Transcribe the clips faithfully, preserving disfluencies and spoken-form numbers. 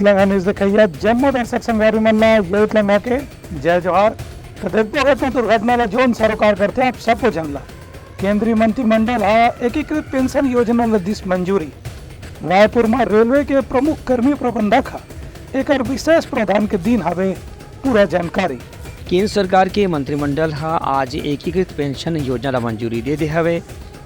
लंघा news देखइया जम्मो दर्शक संगवारी मन ला ये लंघा के जय जोहार। तो देखबो करते दुर्घटना ला जोन सरोकार करते आप सबको जन ला। केंद्रीय मंत्रिमंडल हा एकीकृत पेंशन योजना ला दिस मंजूरी। रायपुर में रेलवे के प्रमुख कर्मी प्रबंधक हा एकर विशेष प्रावधान के दिन हवे पूरा जानकारी। केंद्र सरकार के मंत्रिमंडल ह आज एकीकृत पेंशन योजना ला मंजूरी दे दे हवे।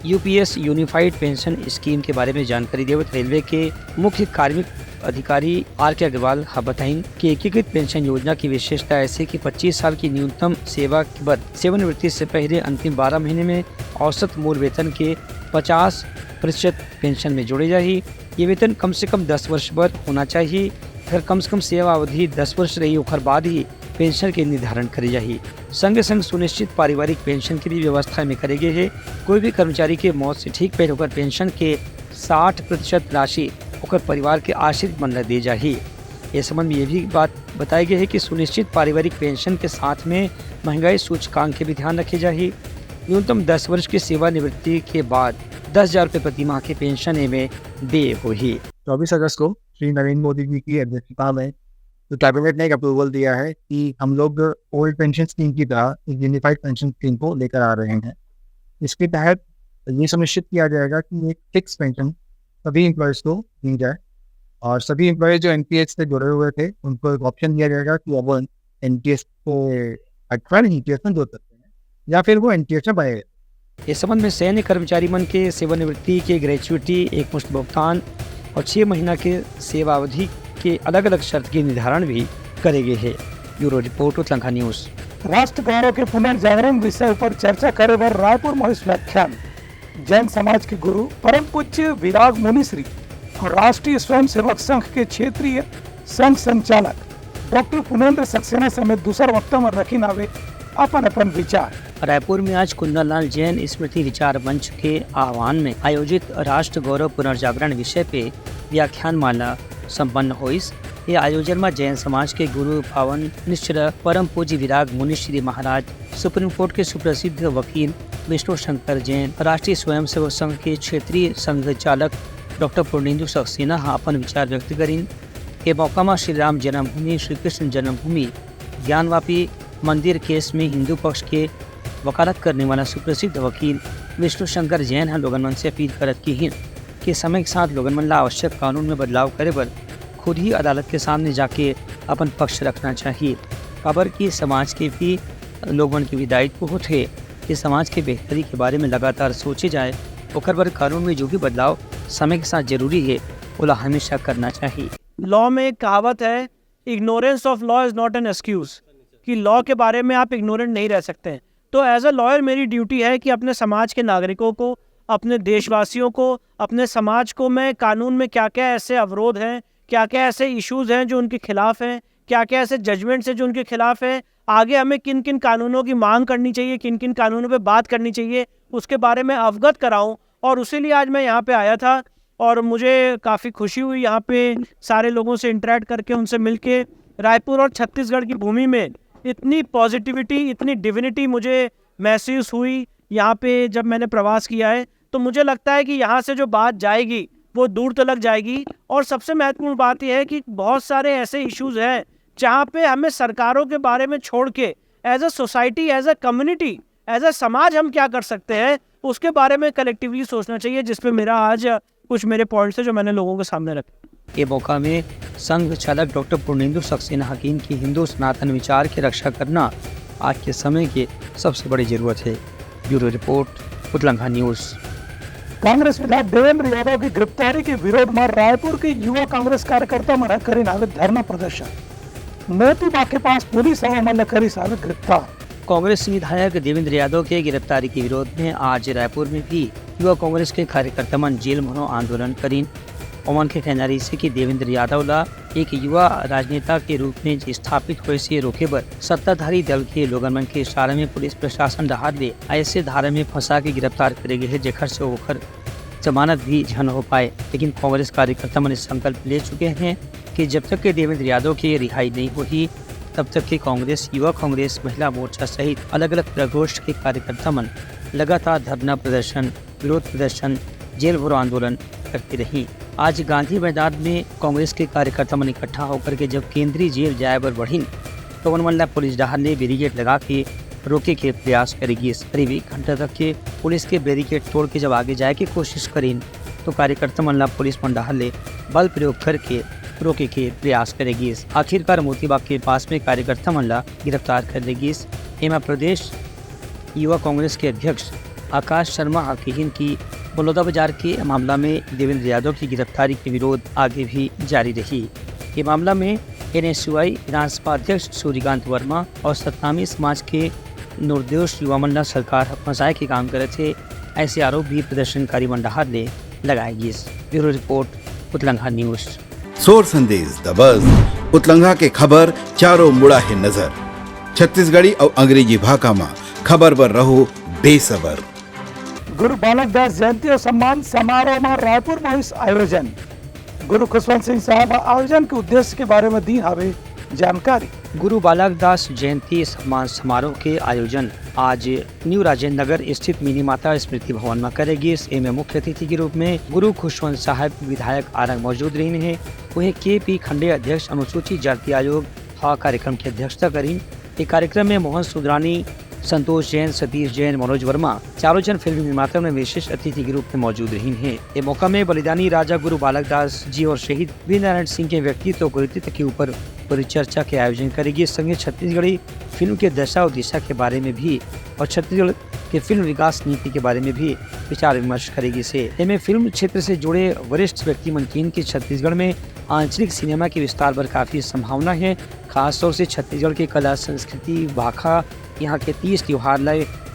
यूपीएस, यूनिफाइड पेंशन स्कीम के बारे में जानकारी देवत रेलवे के मुख्य कार्मिक अधिकारी आर के अग्रवाल ह बताइन कि एकीकृत पेंशन योजना की विशेषता ऐसे कि पच्चीस साल की न्यूनतम सेवा के बाद सेवानिवृत्ति से पहले अंतिम बारह महीने में औसत मूल वेतन के पचास प्रतिशत पेंशन में जोड़े जाही। ये वेतन कम से कम दस वर्ष बर होना चाहिए। अगर कम से कम सेवा अवधि दस वर्ष रही, ओकर बाद ही पेंशन के निर्धारण करे जाही। संगे संग सुनिश्चित पारिवारिक पेंशन के भी व्यवस्था में करे गे हे। कोई भी कर्मचारी के मौत से ठीक पहले ओकर पेंशन के साठ प्रतिशत राशि ओकर परिवार के आश्रित मन ल दे जाही। ये संबंध में ये भी बात बताई गई है कि सुनिश्चित पारिवारिक पेंशन के साथ में महंगाई सूचकांक के भी ध्यान रखे जाही। न्यूनतम दस वर्ष की सेवानिवृत्ति के बाद दस हजार रुपये प्रति माह की पेंशन एमे दे होही। चौबीस अगस्त को श्री नरेंद्र मोदी जी की अध्यक्षता में तो कैबिनेट ने एक अप्रूवल दिया है कि हम लोग ओल्ड पेंशन स्कीम की तरह एक यूनिफाइड पेंशन स्कीम को लेकर आ रहे हैं। इसके तहत ये सुनिश्चित किया जाएगा कि एक फिक्स पेंशन सभी एम्प्लॉयज़ को दी जाए और सभी एम्प्लॉयज़ जो एनपीएस से जुड़े हुए थे, उनको एक ऑप्शन दिया जाएगा कि अब वो एनपीएस को हटकर ईपीएस में जुड़ सकते हैं या फिर वो एनपीएस में बने। इस संबंध में सैन्य कर्मचारी मन के सेवानिवृत्ति के ग्रेच्युटी, एक मुश्त भुगतान और छह महीना के सेवा अवधि के अलग-अलग शर्त के निर्धारण भी करे गए हैं। ब्यूरो रिपोर्ट, उतलंघा न्यूज। राष्ट्र गौरव के पुनर्जागरण विषय पर चर्चा करे बर रायपुर में होइस व्याख्यान। जैन समाज के गुरु परम पूज्य विराग मुनिश्री और राष्ट्रीय स्वयंसेवक संघ के क्षेत्रीय संघ संचालक डॉक्टर पुनेंद्र सक्सेना समेत दूसर वक्ता मन रखिन हावे अपन अपन विचार। रायपुर में आज कुंदनलाल जैन स्मृति विचार मंच के आह्वान में आयोजित राष्ट्र गौरव पुनर्जागरण विषय पे व्याख्यान माला संपन्न होइस। ये आयोजन में जैन समाज के गुरु पावन निश्चल परम पूज्य विराग मुनि श्री महाराज, सुप्रीम कोर्ट के सुप्रसिद्ध वकील विष्णु शंकर जैन, राष्ट्रीय स्वयंसेवक संघ के क्षेत्रीय संघ चालक डॉक्टर पूर्णेंदु सक्सेना ह अपन विचार व्यक्त करिन। ये मौका म श्री राम जन्मभूमि, श्री कृष्ण जन्मभूमि, ज्ञानवापी मंदिर केस में हिंदू पक्ष के वकालत करने वाला सुप्रसिद्ध वकील विष्णु शंकर जैन ह लोगन मन से अपील करत किहिन कि समय के साथ लोगन मन ला आवश्यक कानून में बदलाव करे बर खुद ही अदालत के सामने जाके अपन पक्ष रखना चाहिए, काबर कि समाज के भी लोग मन के भी दायित्व होथे कि समाज के बेहतरी के बारे में लगातार सोचे जाए। ओकर बर कानून में जो भी बदलाव समय के साथ जरूरी है, ओला हमेशा करना चाहिए। लॉ में एक कहावत है, "Ignorance of law is not an excuse", कि लॉ के बारे में आप इग्नोरेंट नहीं रह सकते हैं। तो एज अ लॉयर मेरी ड्यूटी है कि अपने समाज के नागरिकों को, अपने देशवासियों को, अपने समाज को मैं कानून में क्या-क्या ऐसे अवरोध हैं, क्या-क्या ऐसे इश्यूज हैं जो उनके खिलाफ हैं, क्या-क्या ऐसे जजमेंट्स हैं जो उनके खिलाफ हैं, आगे हमें किन-किन कानूनों की मांग करनी चाहिए, किन-किन कानूनों पे बात करनी चाहिए, उसके बारे में अवगत कराऊं। और उसी लिए आज मैं यहाँ पे आया था और मुझे काफ़ी खुशी हुई यहाँ पे सारे लोगों से इंटरेक्ट करके, उनसे मिलके। रायपुर और छत्तीसगढ़ की भूमि में इतनी पॉजिटिविटी, इतनी डिविनिटी मुझे महसूस हुई यहाँ पे जब मैंने प्रवास किया है। तो मुझे लगता है कि यहाँ से जो बात जाएगी वो दूर तलक जाएगी। और सबसे महत्वपूर्ण बात यह है कि बहुत सारे ऐसे इश्यूज हैं जहाँ पे हमें सरकारों के बारे में छोड़ के, as a society, as a community, as a समाज हम क्या कर सकते हैं, उसके बारे में कलेक्टिवली सोचना चाहिए, जिसपे मेरा आज कुछ मेरे पॉइंट्स है जो मैंने लोगों के सामने रखे। ये मौका में संघ चालक डॉक्टर पूर्णेंदु सक्सेना ह किहिन कि हिंदू सनातन विचार के रक्षा करना आज के समय के सबसे बड़ी जरूरत है। ब्यूरो रिपोर्ट, उतलंघा न्यूज। कांग्रेस विधायक देवेंद्र यादव की गिरफ्तारी के विरोध में रायपुर के युवा कांग्रेस कार्यकर्ता मन करिन हावे धरना प्रदर्शन। मोती बाग के पास पुलिस ह ओमन ल करिस हावे गिरफ्तार। कांग्रेस विधायक देवेंद्र यादव के गिरफ्तारी के विरोध में आज रायपुर में भी युवा कांग्रेस के कार्यकर्ता मन जेल भरो आंदोलन करिन। ओमन के कहना रहिस हे कि देवेंद्र यादव ला एक युवा राजनेता के रूप में स्थापित होए से रोके बर सत्ताधारी दल के लोगन मन के इशारा में पुलिस प्रशासन डहार ले ऐसे धारा में फंसा के गिरफ्तार करे गए हे, जेकर से ओकर जमानत भी झन हो पाए। लेकिन कांग्रेस कार्यकर्ता मन संकल्प ले चुके हैं कि जब तक के देवेंद्र यादव के रिहाई नहीं होही, तब तक के कांग्रेस, युवा कांग्रेस, महिला मोर्चा सहित अलग-अलग प्रकोष्ठ के कार्यकर्ता मन लगातार धरना प्रदर्शन, विरोध प्रदर्शन, जेल भरो आंदोलन करते रही। आज गांधी मैदान में कांग्रेस के कार्यकर्ता मन इकट्ठा होकर के जब केंद्रीय जेल जाए बर बढ़िन, तो ओमन ला पुलिस डहार ले बैरिकेड लगा के रोके के प्रयास करे गिस। करीब एक घंटा तक के पुलिस के बैरिकेड तोड़ के जब आगे जाए के कोशिश करिन, तो कार्यकर्ता मन ला पुलिस मन डहार ले बल प्रयोग करके रोके के प्रयास करे गिस। आखिरकार मोती बाग के पास में कार्यकर्ता मन ला गिरफ्तार कर ले गिस। एमा प्रदेश युवा कांग्रेस के अध्यक्ष आकाश शर्मा ह किहिन कि बलौदाबाजार के मामला में देवेंद्र यादव की गिरफ्तारी के विरोध आगे भी जारी रही। ये मामला में एनएसयूआई विधानसभा अध्यक्ष सूर्यकांत वर्मा और सतनामी समाज के निर्दोष युवा मन ला सरकार ह फंसाए के काम करत हे, ऐसे आरोप भी प्रदर्शनकारी मन डहार ले लगाए गिस। ब्यूरो रिपोर्ट, उतलंघा न्यूज। सोर संदेश दबस, उतलंघा के खबर चारों मुड़ा हे नजर। छत्तीसगढ़ी अउ अंग्रेजी भाखा म खबर बर रहो बेसबर। गुरु बालक दास जयंती अउ सम्मान समारोह म रायपुर म होइस आयोजन। गुरु खुशवंत सिंह साहब ह आयोजन के उद्देश्य के बारे म दीन हावे जानकारी। गुरु बालक दास जयंती सम्मान समारोह के आयोजन आज न्यू राजेंद्र नगर स्थित मिनी माता स्मृति भवन म करे गिस। एमे मुख्य अतिथि के रूप में गुरु खुशवंत साहब विधायक आरंग मौजूद रहिन हे। वहीं के पी खंडे अध्यक्ष अनुसूचित जाति आयोग ह कार्यक्रम की अध्यक्षता करिन। ये कार्यक्रम में मोहन सुंदरानी, संतोष जैन, सतीश जैन, मनोज वर्मा चारों झन फिल्म निर्माता मन विशेष अतिथि के रूप में मौजूद रहिन हे। ये मौका में बलिदानी राजा गुरु बालक दास जी और शहीद वीर नारायण सिंह के व्यक्तित्व और कृतित्व के ऊपर परिचर्चा के आयोजन करे गिस। संगे छत्तीसगढ़ी फिल्म के दशा और दिशा के बारे में भी और छत्तीसगढ़ के फिल्म विकास नीति के बारे में भी विचार विमर्श करे गिस हे। एमे फिल्म क्षेत्र से जुड़े वरिष्ठ व्यक्ति मन किहिन कि छत्तीसगढ़ में आंचलिक सिनेमा के विस्तार बर काफी संभावना हे। खासतौर से छत्तीसगढ़ के कला, संस्कृति, भाखा, यहाँ के तीज त्योहार ला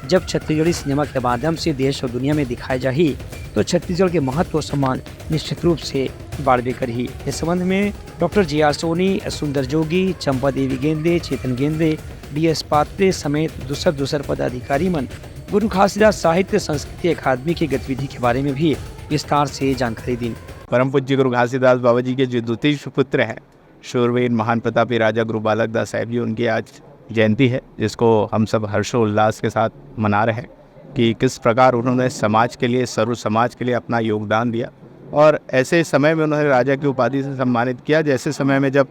जब छत्तीसगढ़ी सिनेमा के माध्यम से देश और दुनिया में दिखाए जाही, तो छत्तीसगढ़ के महत्व और सम्मान निश्चित रूप से बाढ़बे करही। इस संबंध में डॉक्टर जे आर सोनी, सुंदर जोगी, चंपा देवी गेंदे, चेतन गेंदे, डी एस पात्रे समेत दूसर दूसर पदाधिकारी मन गुरु घासीदास साहित्य संस्कृति अकादमी की गतिविधि के बारे में भी विस्तार से जानकारी दीन। परम पूज्य गुरु घासीदास बाबा जी के जो द्वितीय सुपुत्र हैं, शूरवीर महान प्रतापी राजा गुरु बालक दास साहेब जी, उनकी आज जयंती है, जिसको हम सब हर्षोल्लास के साथ मना रहे हैं कि किस प्रकार उन्होंने समाज के लिए, सर्व समाज के लिए अपना योगदान दिया। और ऐसे समय में उन्होंने राजा की उपाधि से सम्मानित किया, जैसे समय में जब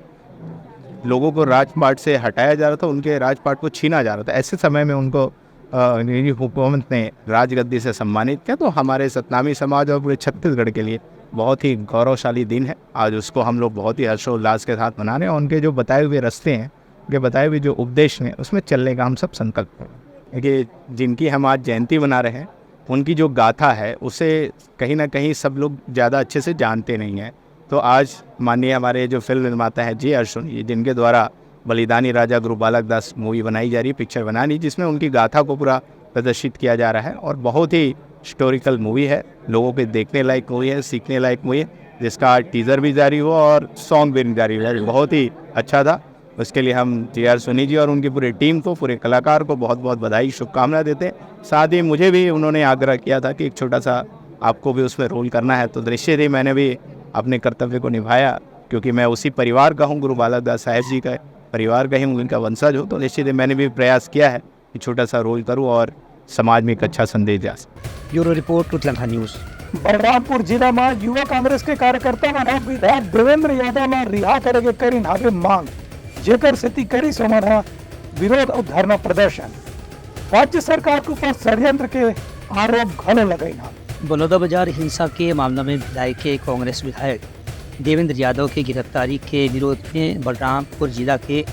लोगों को राजपाट से हटाया जा रहा था, उनके राजपाट को छीना जा रहा था, ऐसे समय में उनको अ, अंग्रेजी हुकूमत ने राजगद्दी से सम्मानित किया। तो हमारे सतनामी समाज और पूरे छत्तीसगढ़ के लिए बहुत ही गौरवशाली दिन है। आज उसको हम लोग बहुत ही हर्षोल्लास के साथ मना रहे हैं। उनके जो बताए हुए रास्ते हैं, उनके बताए हुए जो उपदेश हैं, उसमें चलने का हम सब संकल्प करें। देखिए, जिनकी हम आज जयंती मना रहे हैं, उनकी जो गाथा है, उसे कहीं ना कहीं सब लोग ज़्यादा अच्छे से जानते नहीं हैं। तो आज माननीय हमारे जो फिल्म निर्माता हैं जे आर सोनी जी, जिनके द्वारा बलिदानी राजा गुरु बालक दास मूवी बनाई जा रही है, पिक्चर बना रही, जिसमें उनकी गाथा को पूरा प्रदर्शित किया जा रहा है और बहुत ही हिस्टोरिकल मूवी है, लोगों के देखने लायक मूवी है, सीखने लायक मूवी है, जिसका टीजर भी जारी हुआ और सॉन्ग भी जारी हुआ, बहुत ही अच्छा था। उसके लिए हम जे आर सोनी जी और उनकी पूरी टीम को, पूरे कलाकार को बहुत बहुत बधाई, शुभकामना देते हैं। साथ ही मुझे भी उन्होंने आग्रह किया था कि एक छोटा सा आपको भी उसमें रोल करना है, तो निश्चित ही मैंने भी अपने कर्तव्य को निभाया, क्योंकि मैं उसी परिवार का हूँ, गुरु बालक दास साहेब जी का परिवार का ही हूँ, उनका वंशज हूँ। तो निश्चित ही मैंने भी प्रयास किया है कि छोटा सा रोल करूँ और समाज में एक अच्छा संदेश जा सके। ब्यूरो रिपोर्ट, उतलंघा न्यूज। बलरामपुर जिला म युवा कांग्रेस के कार्यकर्ता मन ह विधायक देवेंद्र यादव ल रिहा करे के करिन हावे मांग, जेकर सेती करिस ओमन ह विरोध अउ धरना प्रदर्शन। राज्य सरकार के ऊपर षड्यंत्र के आरोप घलो लगाइन हावे। बलौदाबाजार हिंसा के मामला में भिलाई के कांग्रेस विधायक देवेंद्र यादव के गिरफ्तारी के विरोध में बलरामपुर जिला के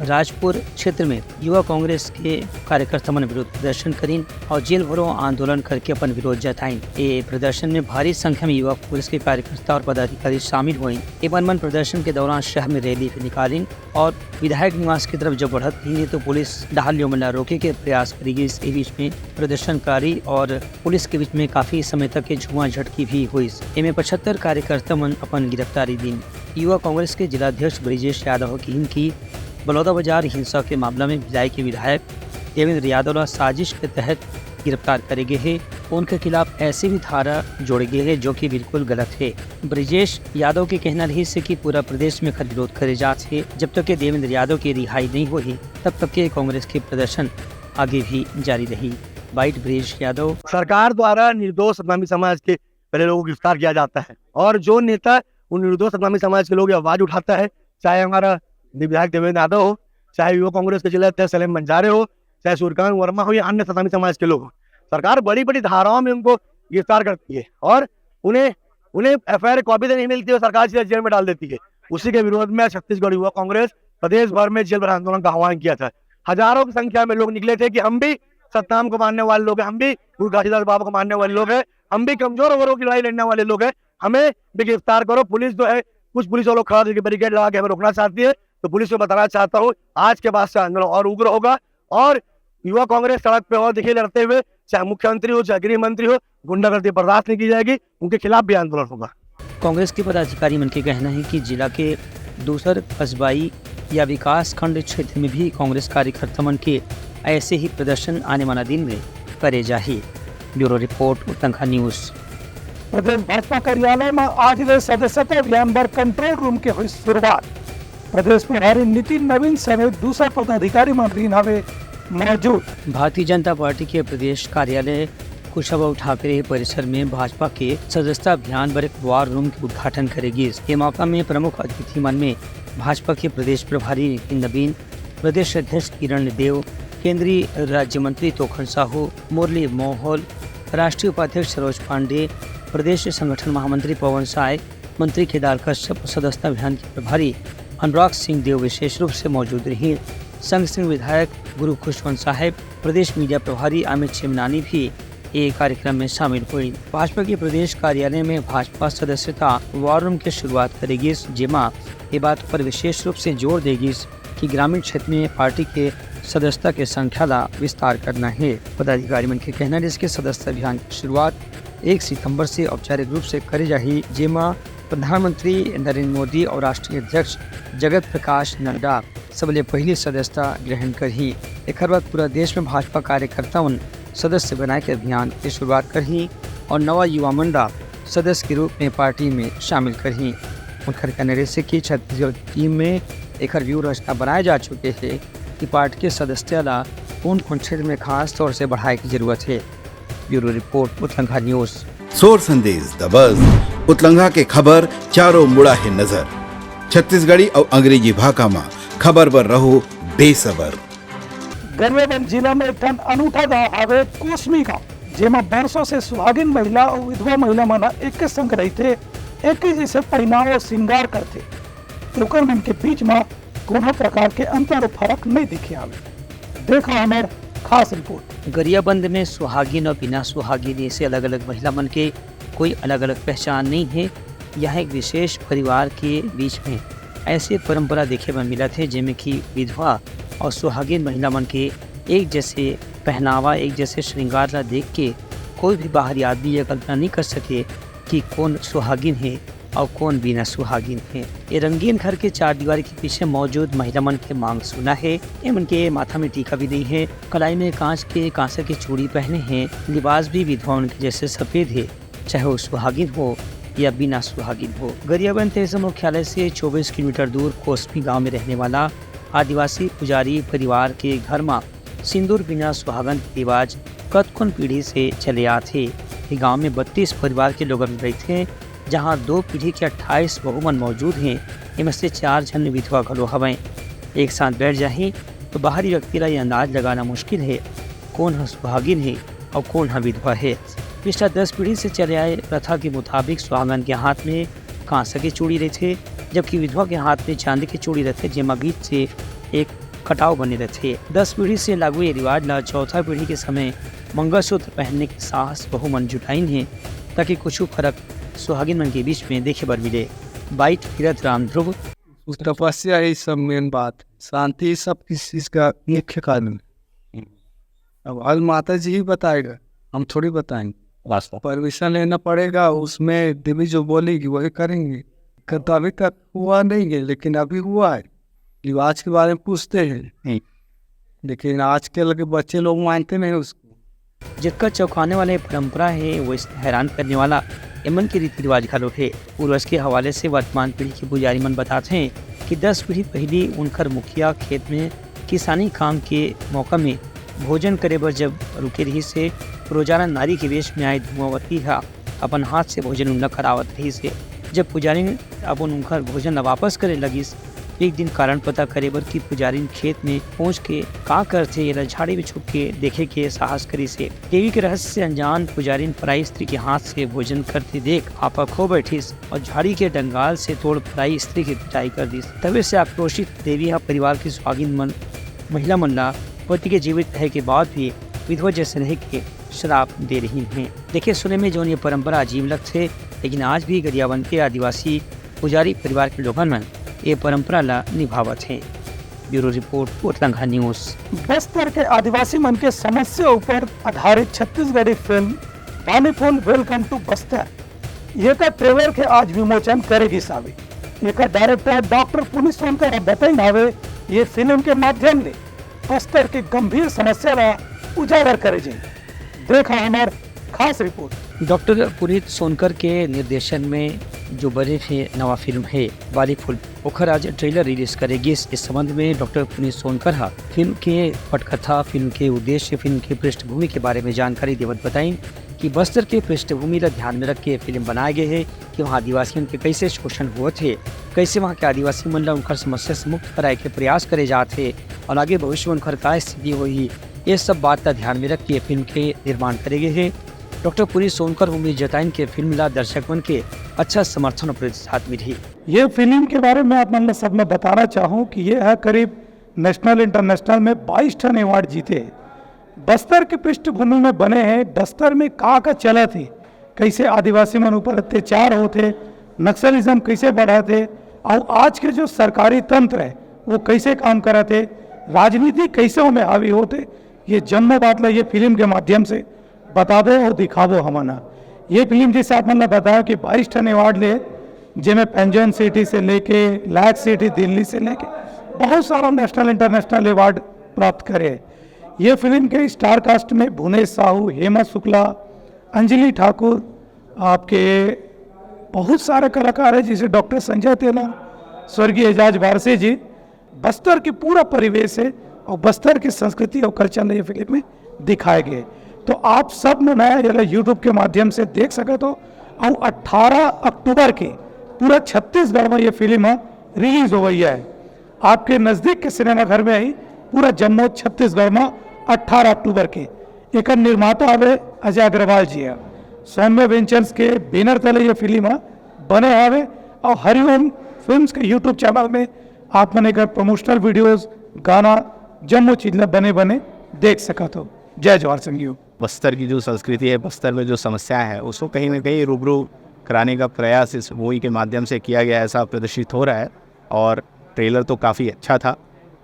राजपुर क्षेत्र में युवा कांग्रेस के कार्यकर्ता मन विरोध प्रदर्शन करिन और जेल भरो आंदोलन करके अपन विरोध जताइन। ए प्रदर्शन में भारी संख्या में युवा कांग्रेस के कार्यकर्ता और पदाधिकारी शामिल होइन। एमन मन प्रदर्शन के दौरान शहर में रैली भी निकालिन और विधायक निवास की तरफ जब बढ़त रहिन, तो पुलिस डहार ले ओमन ला रोके के प्रयास करी गिस। ए बीच में प्रदर्शनकारी और पुलिस के बीच में काफी समय तक के झुआ झटकी भी होइस। एमे पचहत्तर कार्यकर्ता मन अपन गिरफ्तारी दीन। युवा कांग्रेस के जिला अध्यक्ष ब्रिजेश यादव ह किहिन कि बलौदाबाजार हिंसा के मामला में भिलाई के विधायक देवेंद्र यादव ला साजिश के तहत गिरफ्तार करे गे हे। उनके खिलाफ ऐसे भी धारा जोड़े गे हे, जो कि बिल्कुल गलत हे। ब्रिजेश यादव के कहना रहिस हे कि पूरा प्रदेश में एखर विरोध करे जात हे। जब तक के देवेंद्र यादव की रिहाई नहीं होही, तब तक के कांग्रेस के प्रदर्शन आगे भी जारी रही। बाइट ब्रिजेश यादव। सरकार द्वारा निर्दोष सतनामी समाज के पहले लोगों को गिरफ्तार किया जाता है। और जो नेता उन निर्दोष सतनामी समाज के लोगों की आवाज उठाता है, चाहे हमारा विधायक देवेंद्र यादव हो, चाहे युवा कांग्रेस के जिला अध्यक्ष सलीम बंजारे हो, चाहे सूर्यकांत वर्मा हो या अन्य सतनामी समाज के लोग हो, सरकार बड़ी बड़ी धाराओं में उनको गिरफ्तार करती है और उन्हें उन्हें एफ आई आर कॉपी तो नहीं मिलती और सरकार सीधा जेल में डाल देती है। उसी के विरोध में छत्तीसगढ़ युवा कांग्रेस प्रदेश भर में जेल भर आंदोलन का आह्वान किया था। हजारों की संख्या में लोग निकले थे कि हम भी सतनाम को मानने वाले लोग हैं, हम भी गुरु घासीदास बाबा को मानने वाले लोग हैं, हम भी कमजोर वर्गों की लड़ाई लड़ने वाले लोग हैं, हमें भी गिरफ्तार करो। पुलिस जो है, कुछ पुलिस वालों खड़ा करके बैरिकेड लगा के हमें रोकना चाहती है, तो पुलिस को बताना चाहता हूँ, आज के बाद से आंदोलन और उग्र होगा और युवा कांग्रेस सड़क पे और दिखे लड़ते हुए, चाहे मुख्यमंत्री हो, चाहे गृह मंत्री हो, गुंडागर्दी बर्दाश्त नहीं की जाएगी, उनके खिलाफ भी आंदोलन होगा। कांग्रेस के पदाधिकारी मन के कहना है कि जिला के दूसर कस्बाई या विकास खंड क्षेत्र में भी कांग्रेस कार्यकर्ता मन के ऐसे ही प्रदर्शन आने वाला दिन में करे जाही। ब्यूरो रिपोर्ट, उत्तंखा न्यूज। प्रदेश भाजपा कार्यालय में आज ले सदस्यता अभियान बर कंट्रोल रूम के हुई शुरुआत। प्रदेश प्रभारी नितिन नवीन समेत दूसरा पदाधिकारी मन भी हवे मौजूद। भारतीय जनता पार्टी के प्रदेश कार्यालय कुशाभाऊ ठाकरे परिसर में भाजपा के सदस्यता अभियान बर एक वॉर रूम के उद्घाटन करे गिस। ये मौका में प्रमुख अतिथि मन में भाजपा के प्रदेश प्रभारी नितिन नवीन, प्रदेश अध्यक्ष किरण देव, केंद्रीय राज्य मंत्री तोखन साहू, मुरली मोहोल, राष्ट्रीय उपाध्यक्ष सरोज पांडे, प्रदेश संगठन महामंत्री पवन साय, मंत्री केदार कश्यप, सदस्यता अभियान के प्रभारी अनुराग सिंह देव विशेष रूप से मौजूद रही। संग संग विधायक गुरु खुशवंत साहेब, प्रदेश मीडिया प्रभारी अमित चिमनानी भी ये कार्यक्रम में शामिल हुई। भाजपा के प्रदेश कार्यालय में भाजपा सदस्यता वॉर रूम के शुरुआत करे गिस, जेमा ये बात पर विशेष रूप से जोर दे गिस कि ग्रामीण क्षेत्र में पार्टी के सदस्यता के संख्या ला विस्तार करना है। पदाधिकारी मन के कहना है कि सदस्यता अभियान की शुरुआत एक सितंबर से औपचारिक रूप से करे जाही, जेमा प्रधानमंत्री नरेंद्र मोदी और राष्ट्रीय अध्यक्ष जगत प्रकाश नड्डा सबले पहली सदस्यता ग्रहण करही। एकर बाद पूरा देश में भाजपा कार्यकर्ता मन सदस्य बनाए के अभियान के शुरुआत करही और नवा युवा मन ला सदस्य के रूप में पार्टी में शामिल करही। उनकर कहना रहिस कि छत्तीसगढ़ टीम में एकर व्यूह रचना बनाए जा चुके हे कि पार्टी के सदस्यता ला कौन कौन क्षेत्र में खास तौर से बढ़ाए की जरूरत है। ब्यूरो रिपोर्ट, उत्तंखा न्यूज। सोर संदेश दबस, उतलंघा के खबर चारों मुड़ा हे नजर। छत्तीसगढ़ी अउ अंग्रेजी भाखा म खबर बर रहो बेसबर। गरियाबंद जिला में एक ठन अनूठा गांव हावे, कोसमी गांव, जेमा बरसों से सुहागिन महिला अउ विधवा महिला मन ह एके संग रहिथे, एके जैसे पहिनाव अउ श्रृंगार करथे। ओकर मन के बीच म कोनो प्रकार के अंतर अउ फरक नइ देखे आवे। देखा हमर खास रिपोर्ट। गरियाबंद में सुहागिन अउ बिना सुहागिन ऐसे अलग-अलग महिला मन के कोई अलग-अलग पहचान नइ हे। यह एक विशेष परिवार के बीच में ऐसे परंपरा देखे बर मिलत हे, जेमे कि विधवा अउ सुहागिन महिला मन के एक जैसे पहनावा, एक जैसे श्रृंगार ला देख के कोई भी बाहरी आदमी यह कल्पना नइ कर सके कि कोन सुहागिन हे अउ कोन बिना सुहागिन हे। ये रंगीन घर के चार दीवारी के पीछे मौजूद महिला मन के मांग सूना हे। ये मन के माथा में टीका भी नइ हे। कलाई में कांच के कांसा के चूड़ी पहने हे। लिबास भी विधवा मन के जैसे सफेद हे, चाहे वो सुहागिन हो या बिना सुहागिन हो। गरियाबंद तहसील मुख्यालय से चौबीस किलोमीटर दूर कोसमी गांव में रहने वाला आदिवासी पुजारी परिवार के घर मा सिंदूर बिना सुहागन के रिवाज कतकोन पीढ़ी से चले आत हे। ये गांव में बत्तीस परिवार के लोगन रहिथे, जहां दो पीढ़ी के अट्ठाईस बहू मन मौजूद हें। एमे से चार झन विधवा घलो हवंय। एक साथ बैठ जाही तो बाहरी व्यक्ति ला ये अंदाज लगाना मुश्किल हे, कोन ह सुहागिन हे अउ कोन ह विधवा हे। पिछला दस पीढ़ी से चले आए प्रथा के मुताबिक सुहागन के हाथ में कांसा के चूड़ी रहिथे, जबकि विधवा के हाथ में चांदी के चूड़ी रहिथे, जेमा बीच से एक कटाव बने रहिथे। दस पीढ़ी से लागू ये रिवाज ला चौथा पीढ़ी के समय मंगलसूत्र पहनने के साहस बहू मन जुटाइन हे, ताकि कुछ फर्क सुहागिन मन के बीच में देखे बर मिले। बाइट, तीरथ राम ध्रुव। तपस्या, यही सब मेन बात, शांति, सब किस चीज का मुख्य कारण है। अब हर माता जी ही बताएगा, हम थोड़ी बताएंगे। वास्तव। परमिशन लेना पड़ेगा, उसमें देवी जो बोलेगी वही करेंगे। कर तो अभी तक हुआ नहीं है, लेकिन अभी हुआ है। रिवाज के बारे में पूछते हैं, हम्म। लेकिन आजकल के बच्चे लोग मानते नहीं उसको। जितका चौंकाने वाला ये परंपरा हे, वइसने हैरान करने वाला एमन के रीति रिवाज घलो हे। पूर्वज के हवाले से वर्तमान पीढ़ी के पुजारी मन बताथे कि दस पीढ़ी पहिली उनकर मुखिया खेत में किसानी काम के मौका में भोजन करे बर जब रुके रिहिस हे, रोजाना नारी के वेश में आए धुआंवती ह अपन हाथ से भोजन उनला करावत रहिस हे। जब पुजारिन अपन उनकर भोजन ला वापस करे लगिस, एक दिन कारण पता करे बर कि पुजारिन खेत में पहुंच के का करथे, एला झाड़ी में छुप के देखे के साहस करिस हे। देवी के रहस्य से अनजान पुजारिन पराई स्त्री के हाथ से भोजन करते देख आपा खो बैठिस और झाड़ी के डंगाल से तोड़ पराई स्त्री के पिटाई कर दिस। तबे से आक्रोशित देवी ह परिवार के सुहागिन मन, महिला मन ला पति के जीवित रहे के बाद भी विधवा जैसे रहे के श्राप दे रही हैं। देखे सुने में जौन ये परंपरा अजीब लगथे, लेकिन आज भी गरियाबंद के आदिवासी पुजारी परिवार के लोगन मन ये परंपरा ला निभावत हे। ब्यूरो रिपोर्ट, उतलंघा न्यूज। बस्तर के आदिवासी मन के समस्या ऊपर आधारित छत्तीसगढ़ी फिल्म पानी फूल वेलकम टू बस्तर, एकर ट्रेलर के आज विमोचन करे गिस हावे। एकर डायरेक्टर डॉक्टर पुनीत सोनकर ह बताइन हावे, ये फिल्म के माध्यम ले बस्तर के गंभीर समस्या ला उजागर करे जाही। देखा हमार खास रिपोर्ट। डॉक्टर पुनीत सोनकर के निर्देशन में जो बने हे नवा फिल्म हे बाली फूल, ओखर आज ट्रेलर रिलीज करे गिस। इस संबंध में डॉक्टर पुनीत सोनकर ह फिल्म के पटकथा, फिल्म के उद्देश्य, फिल्म के पृष्ठभूमि के बारे में जानकारी देवत बताइन कि बस्तर के पृष्ठभूमि ला ध्यान में रख के फिल्म बनाए गए हे कि वहाँ आदिवासियों के कैसे शोषण होत हे, कैसे वहाँ के आदिवासी मन ला उनकर समस्या से मुक्त कराए के प्रयास करे जात हे और आगे भविष्य में उनकर का स्थिति होही, ये सब बात ला ध्यान में रख के फिल्म के निर्माण करे गए हे। डॉक्टर पुनीत सोनकर उम्मीद जताइन के फिल्म ला दर्शक मन के अच्छा समर्थन और प्रतिसाद मिलही। ये फिल्म के बारे में आप मन ला सब मैं बताना चाहूँ कि ये है करीब नेशनल इंटरनेशनल में बाईस ठन अवार्ड जीते हे। बस्तर के पृष्ठभूमि में बने हे, बस्तर में का का चलत हे, कैसे आदिवासी मन ऊपर अत्याचार होत हे, नक्सलिज्म कैसे बढ़त हे, और आज के जो सरकारी तंत्र है वो कैसे काम करत हे, राजनीति कैसे ओमे हावी होत हे, ये जम्मो बात ला ये फिल्म के माध्यम से बताबो और दिखाबो हमन ह। ये फिल्म जैसे आप मन ला बताया कि बाईस ठन अवार्ड ले, जेमे पंजाब सिटी से लेके लायक सिटी दिल्ली से लेके बहुत सारा नेशनल इंटरनेशनल अवार्ड प्राप्त करे। ये फिल्म के स्टार कास्ट में भुवनेश साहू, हेमा शुक्ला, अंजलि ठाकुर, आपके बहुत सारे कलाकार हैं, जैसे डॉक्टर संजय तेला, स्वर्गीय एजाज वारसी जी। बस्तर के पूरा परिवेश है और बस्तर की संस्कृति और कल्चर ने ये फिल्म में दिखाए गए। तो आप सब मन ह एला YouTube के माध्यम से देख सकत हो। और अठारह अक्टूबर के पूरा छत्तीसगढ़ में ये फिल्म ह रिलीज होवइया है। आपके नजदीक के सिनेमा घर में ही पूरा जम्मो छत्तीसगढ़ में अठारह अक्टूबर के। एकर निर्माता हवे अजय अग्रवाल जी ह। सौम्य वेंचर्स के बैनर तले ये फिल्म ह बने हवे और हरिओम फिल्म्स के YouTube चैनल में आप मन एकर प्रमोशनल वीडियोज, गाना, जम्मो चीज ला बने बने देख सकत हो। जय जोहार संगियो। बस्तर की जो संस्कृति है, बस्तर में जो समस्याएं हैं, उसको कहीं ना कहीं रूबरू कराने का प्रयास इस मूवी के माध्यम से किया गया, ऐसा प्रदर्शित हो रहा है। और ट्रेलर तो काफ़ी अच्छा था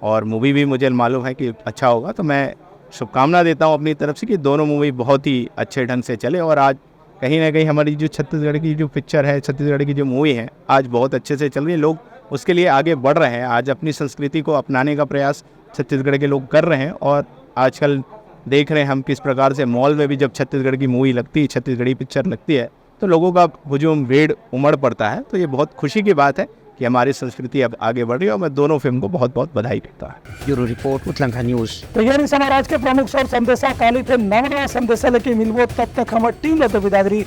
और मूवी भी मुझे मालूम है कि अच्छा होगा, तो मैं शुभकामना देता हूँ अपनी तरफ से कि दोनों मूवी बहुत ही अच्छे ढंग से चले। और आज कहीं ना कहीं हमारी जो छत्तीसगढ़ की जो पिक्चर है, छत्तीसगढ़ की जो मूवी है, आज बहुत अच्छे से चल रही है। लोग उसके लिए आगे बढ़ रहे हैं। आज अपनी संस्कृति को अपनाने का प्रयास छत्तीसगढ़ के लोग कर रहे हैं। और आजकल देख रहे हैं हम किस प्रकार से मॉल में भी जब छत्तीसगढ़ की मूवी लगती है, छत्तीसगढ़ी पिक्चर लगती है, तो लोगों का हुजूम, भीड़ उमड़ पड़ता है। तो ये बहुत खुशी की बात है कि हमारी संस्कृति अब आगे बढ़ रही है और मैं दोनों फिल्म को बहुत बहुत बधाई देता हूँ। ब्यूरो रिपोर्ट, उतलंघा न्यूज। तो ये रही हमारे आज के प्रमुख और संदेशा। काली फिर नवा नवा संदेशा लेके मिलबो, तब तक हमारी टीम लेते विदा दरी।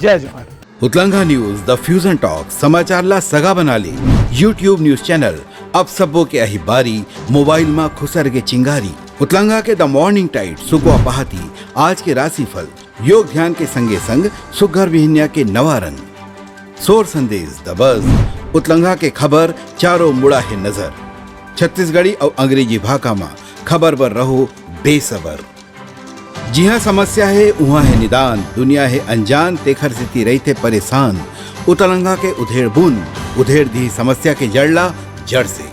जय जोहार। उतलंघा न्यूज, द फ्यूजन टॉक, समाचार ला सगा बना ले। YouTube न्यूज चैनल, अब सबो के आही बारी, मोबाइल मा खुसर के चिंगारी। उतलंघा के द मॉर्निंग टाइड, सुकवा पहाती, आज के राशिफल, योग ध्यान के संगे संग सुग्घर बिहनिया के नवा रंग। सोर संदेश, द बज, उतलंघा के खबर, चारों मुड़ा हे नजर। छत्तीसगढ़ी और अंग्रेजी भाखा मा खबर बर रहो बेसबर। जिहाँ समस्या हे, उहाँ हे निदान, दुनिया हे अनजान, तेखर सेती रहिथे परेशान। उतलंघा के उधेड़ बुन, उधेड़ दिही समस्या के जड़ ला जड़ से।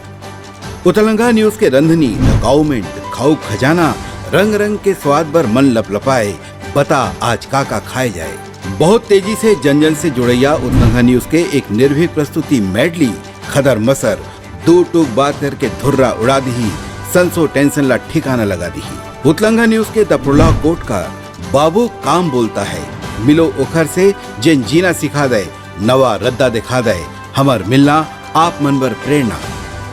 उतलंघा न्यूज के रंधनी, द काउमेंट, खाऊ खजाना, रंग रंग के स्वाद बर मन लपलपाए, बता आज का का खाए जाए। बहुत तेजी से जन जन से जुड़ैया उतलंघा न्यूज के एक निर्भीक प्रस्तुति मेडली, खदर मसर, दू टूक बात करके धुर्रा उड़ा दिही, संसो टेंशन ला ठिकाना लगा दिही। उतलंघा न्यूज के द प्रोलॉग कोट का बाबू काम बोलता है, मिलो ओखर से जेन जीना सिखा दे, नवा रद्दा दिखा दे, हमर मिलना आप मन बर प्रेरणा।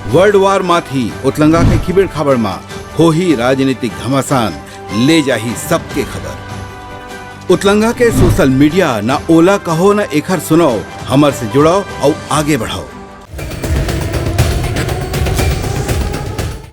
वर्ल्ड वार माथी उतलंघा के खिबेड़ खाबड़ मा होही राजनीतिक घमासान, ले जाही सबके खबर। उतलंगा के सोशल मीडिया, ना ओला कहो, ना एखर सुनो, हमर से जुड़ो अउ आगे बढ़ो।